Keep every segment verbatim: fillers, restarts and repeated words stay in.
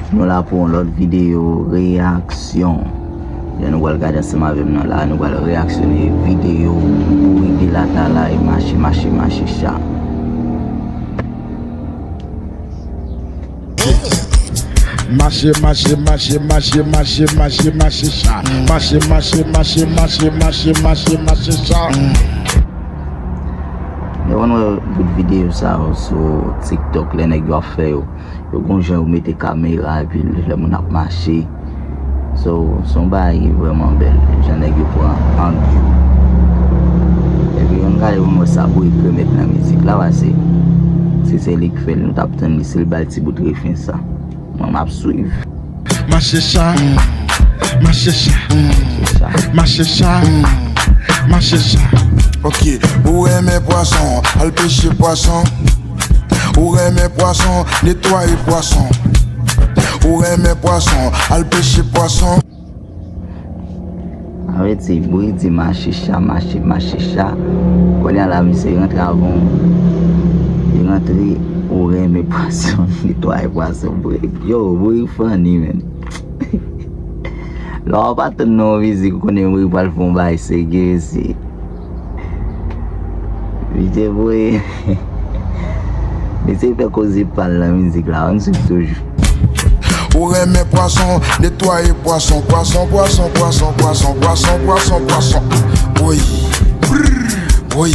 Nou la pou yon lòt videyo reyaksyon. Jan nou pral gade ansanm avè m nan la, nou pral reyaksyone videyo Bourik de Latalay, Mache, Mache, Mache Cha. Mache, mache, mache, mache, mache, mache, mache cha. Mache, mache, mache, mache, mache, mache, mache, mache cha. Nou konn wè bout videyo sa yo sou TikTok, lè nèg yo ap fè yo. Yo gon jan yo mete kamera epi lè moun ap mache. So, se yon bagay ki vrèman bèl, jan nèg yo pran ang yo. Epi yon gade pou m wè sa Bourik remèt nan mizik la, paske si se li k fè l, nou t ap tann li, si l ba l ti bout refren sa. Mwen, m ap swiv. Mache cha, mache cha, mache cha, mache cha. Ok, ou renmen pwason, al peche pwason. Ou renmen pwason, netwaye pwason. Ou renmen pwason, al peche pwason. Sa vle di, Bourik di mache cha, mache, mache cha. Kounye a la, misye rantre avè w. Li rantre, ou renmen pwason, netwaye pwason, Bourik. Yo, Bourik funny, man. Lè w ap atann nan yon mizik, ou konnen Bourik pral fè yon bagay serye, se Misye voye. Misye fè koze pa l nan mizik la, ann swiv toujou. Ou renmen pwason, netwaye pwason, pwason, pwason, pwason, pwason, pwason, pwason, pwason. Woy, brrr, woy.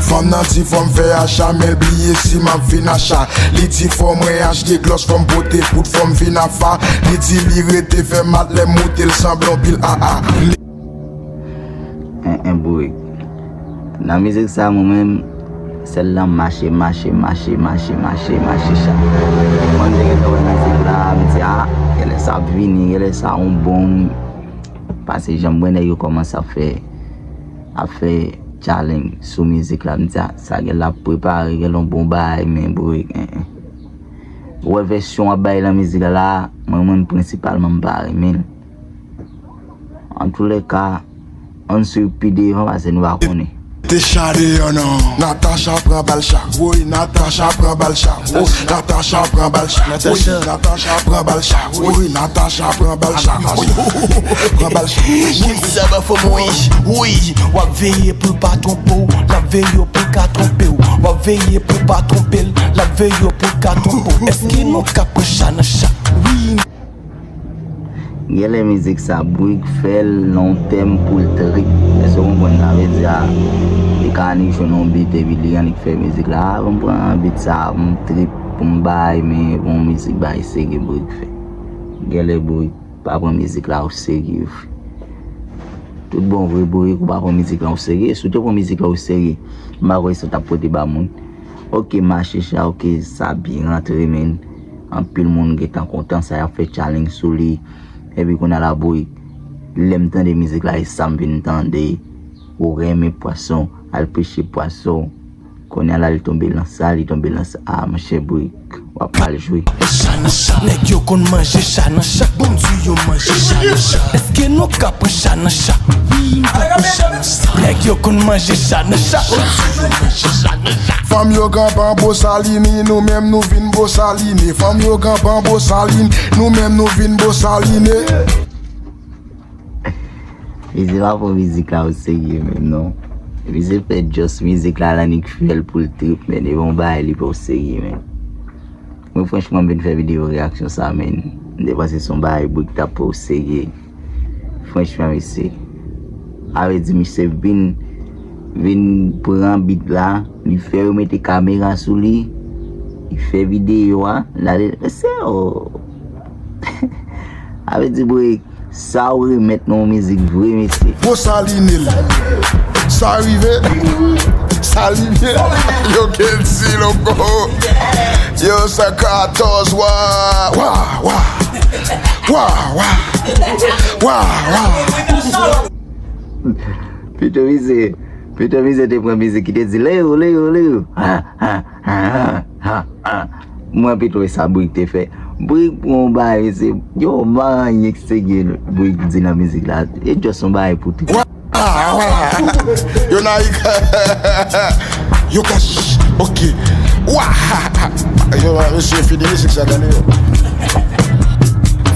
Fanm nan di fò m fè acha, men l bliye si m ap vin acha. Li di fò mwen achte glòs, fò m pote poud, fò m vin afa. Li di li rete fè mat lè m moute l sanble yon pil aa. En, en, Bourik. Nan mizik sa, mwen menm, sèl nan mache, mache, mache, mache, mache, mache cha. Mwen te gentan wè mizik la, m di, a, genlè sa ap vini, genlè sa yon bonm. Paske jan m wè nèg yo kòmanse ap fè, ap fè challenge sou mizik la, m di, a, sa genlè ap prepare, genlè yon bon bagay, men Bourik, en, en. Ou wè vèsyon w ap bay nan mizik la, mwen menm prensipalman m pa renmen l. Antoulèka, ann swiv pi devan paske nou pa konnen. Te cha deyò non. Natacha pran bal cha. Woy, Natacha pran bal cha. Oh, Natacha pran bal cha. Woy, Natacha pran bal cha. Woy, Natacha pran bal cha. Woy, pran bal cha. Kit sa ba fò m wi, wi. W ap veye pou l pa twonpe w. L ap veye w pou l ka twonpe w. W ap veye pou l pa twonpe l. L ap veye w pou l ka twonpe w. Èske nou ka pran cha nan cha? Wi. Genlè mizik sa Bourik fè l nan yon tèm pou l trip. Èske w konprann sa vle di a? Li ka annik jwenn yon beat epi li annik fè mizik la. A, ban m pran beat sa, pou m trip, pou m bay, men pou yon mizik bay serye Bourik fè. Genlè Bourik pa pran mizik la o serye vre. Tout bon vre Bourik, ou pa pran mizik la o serye. Si w te pran mizik la o serye, m pa kwè si w t ap pote ba moun. Ok, mache cha, ok, sa byen rantre, men anpil moun gentan kontan sa, y ap fè challenge sou li. Epi kounye a la, Bourik, lè m tande mizik la, e sa m vin tande. Ou renmen pwason, al peche pwason. Kounye a la, li tonbe nan sa, li tonbe nan sa. A, monchè, Bourik, w ap mal jwe. Cha nan cha. Nèg yo konn manje cha nan cha. Bondye yo manje cha nan cha. Èske nou ka pran cha nan cha? Wi, nou ka pran cha nan cha. Nèg yo konn manje cha nan cha. Bondye yo manje cha nan cha. Fanm yo kanpe an Bosalini, nou menm nou vin Bosaline. Fanm yo kanpe an Bosalini, nou menm nou vin Bosaline. Misye pa pran mizik la o serye menm non. Misye fè just mizik la, l annik fè l pou l trip, men e pa yon bagay li pa o serye menm. Mwen franchman m vin fè videyo reyaksyon sa, men m te panse se yon bagay Bourik t ap pran o serye. Franchman, mesye. A vle di, misye vin, vin pran beat la, li fè yo mete kamera sou li, li fè videyo a, l ale, mesye, o. A vle di, Bourik, sa ou remèt nan yon mizik vre, mesye. Bosaline l. Sa rive. Sa rive. Yo, Kelsi, loko. Yo, san katòz, wa, wa, wa. Wa, wa. Wa, wa. Pito misye, pito misye te pran mizik ki te di, Leo, Leo, Leo. Ha, ha, ha, ha, ha, ha. Mwen pito e sa Bourik te fè. Bourik pran yon bagay, mesye. Yo, manyen ki serye Bourik di nan mizik la. E just yon bagay pou trip. Wa, wa. Yo, Nayik. Yo, Kash. Ok. Wa. Yo, mesye, fini mizik sa, tande yo.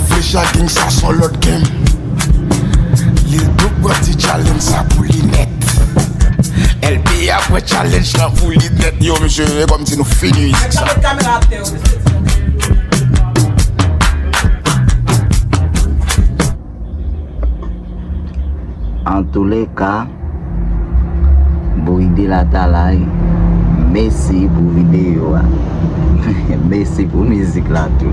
Fresh a gang, sa s on lòt game. Lil Dope pran ti challenge sa pou li nèt. L P a pran challenge lan pou li nèt. Yo, mesye, e kòmsi nou fini mizik sa. Antoulèka, Bouyde Latalay, mèsi pou videyo a. Mèsi pou mizik la tou.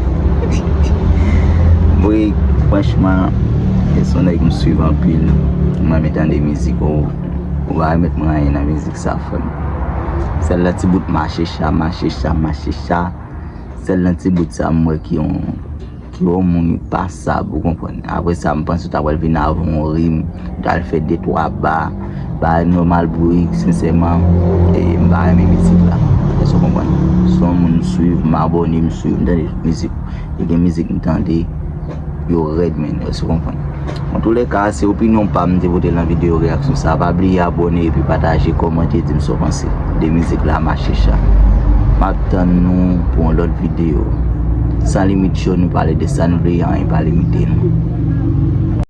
Bouyde, franchman, se yon nèg m swiv anpil. Mwen renmen tande mizik ou. Ou pa remèt mwen anyen nan mizik sa, frè m. Sèl nan ti bout mache cha, mache cha, mache cha. Sèl nan ti bout sa m wè ki yon ki yon moun pasab, ou konprann. Apre sa, m panse w ta pral vin avè yon rim, w ta al fè de twa ba, bagay nòmal bourik, sensèman, e, m pa renmen mizik la. Èske w konprann? Se yon moun m swiv, m abòne, m swiv, m tande mizik. E gen mizik m tande, yo rèd, men, èske w konprann? Antoulèka, se opinyon pa m, m te pote nan videyo reyaksyon sa. Pa bliye abòne epi pataje, kòmante, di m sa w panse de mizik la, mache cha. M ap tann nou pou yon lòt videyo. San Limit Show, nou pale de sa nou vle, anyen pa limite nou.